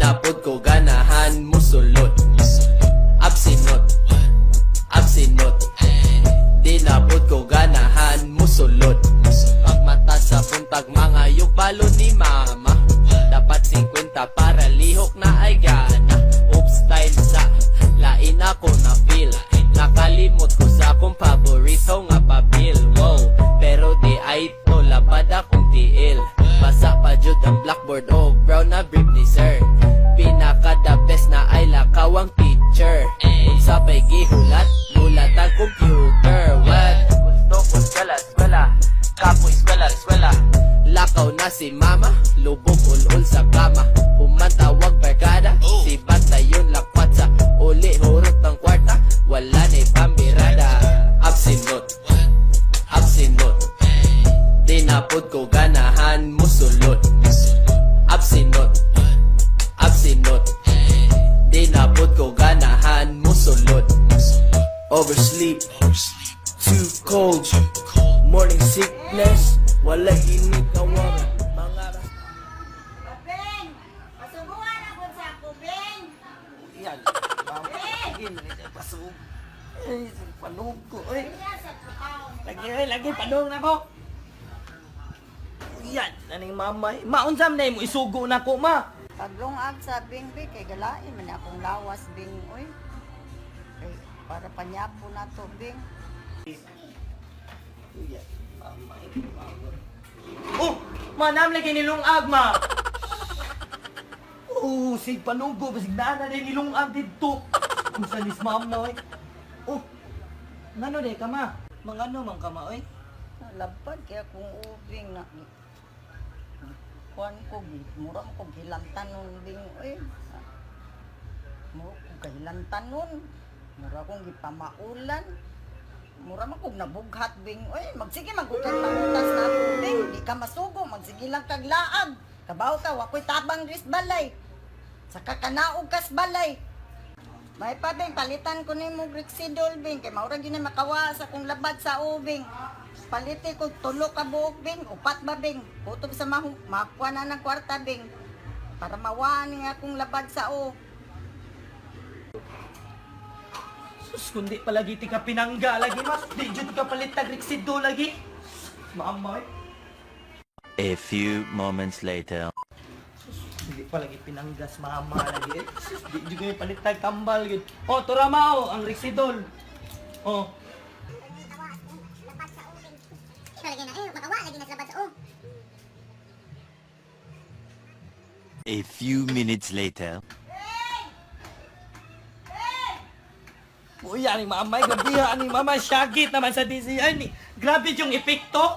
na pud ko ganahan musulod. Absinot. Absinot. Di na pud ko ganahan musulod. Pagmata sa buntag, mga balon ni mama. Dapat 50 para lihok na ay gana. Oops, style sa lain ako na feel. Nakalimot ko sa akong paborito nga papel. Wow, pero di ay to labad akong tiil. Basa pa jud ang blackboard o brown na brief ni sir. Pinaka the best na ay lakaw ang teacher. Unsa pa'y gihulat, mulat ang computer. What? Gusto ko eskwela, eskwela. Kapoy eskwela, eskwela. Lakaw na si mama, lubog ulul sa kama. Humantawag barkada, si bata yun lakwat sa uli hurot ng kwarta. Wala ni pambirada. Absinot, absinot. Di na pud ko ganahan musulod. Absinot, absinot. Di na pud ko ganahan musulod. Oversleep, too cold, morning sickness, wala ginikawan. Mga Beng! Pasubuan ako sa ako, Beng! Yan, mama, pasug. Ay, panog ko, ay. Kaya sa tukaw. Lagi, ay, lagi, panog na ko. Yan, aning mama. Maunsam na mo, isugo na ko, ma. Paglungag sa Bing, Bing, kay galain man akong lawas, Bing, oy. Kay para panyapo na to, Bing. Yan, mama, mama. Oh, manam lagi nilungag, ma. Oh, sig panugo, basig naa na rin nilungag dito. Kung sa nis mama, oy. Oh, ngano de ka, ma? Mangano man ka, ma, oy? Labad kaya kung ubing na kuan ko, mura mo kong hilantanon, Bing, oy. Mura kong kahilantanon. Mura kong gipamaulan. Mura man kong nabughat, Bing, oy. Magsige man kung kang pangutas na ako, Bing. Di ka masugo, magsige lang kag laag. Kabaw ka, wako'y tabang ris balay. Saka kanaog kas balay. May pa, Bing, palitan ko nimo Grixidol, Bing, kay maura gyud na makawa sa kong labad sa ubing. Paliti ko tulo ka buok, Bing, upat ba, Bing? Kutob sa mahu makuha na ng kwarta, Bing. Para mawaan ni akong labad sa o. Sus, kundi palagi ti ka pinangga lagi, mas. Di jud ka palit tag Rixido lagi. Mama, oy. A few moments later. Sus, hindi pa lagi pinanggas mama lagi. Eh. Sus, di jud kayo palit tag tambal gid. Oh, tura mao ang Rixidol. Oh. Lagi na, eh, makawa, lagi na sa labad sa o. A few minutes later. Uy, ani mama, grabe ha, ani mama, syagit naman sa DCI ni. Grabe yung epekto.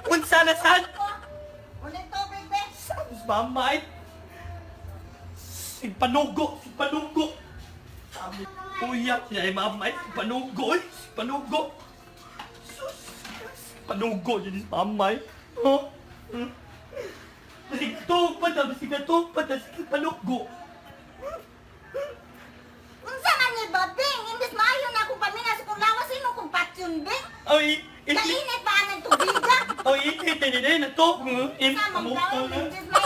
Unsa na sad? Uling tubig, Bing. Sus, mama, ay. Si panugo, si panugo. Uyak siya, ay mama, ay, si panugo, ay, si panugo. Sus, si panugo yun si mama, ay. Oh. Basig pa ta, basig pa ta, si panugo. Unsa man ni ba, Bing? Imbes maayo na akong pamingas sa kong lawas imo kong patyon, Bing. Ay, Kainit pa ang tubiga. Ay, init, init, init, to. Sa man gawin, imbes maayo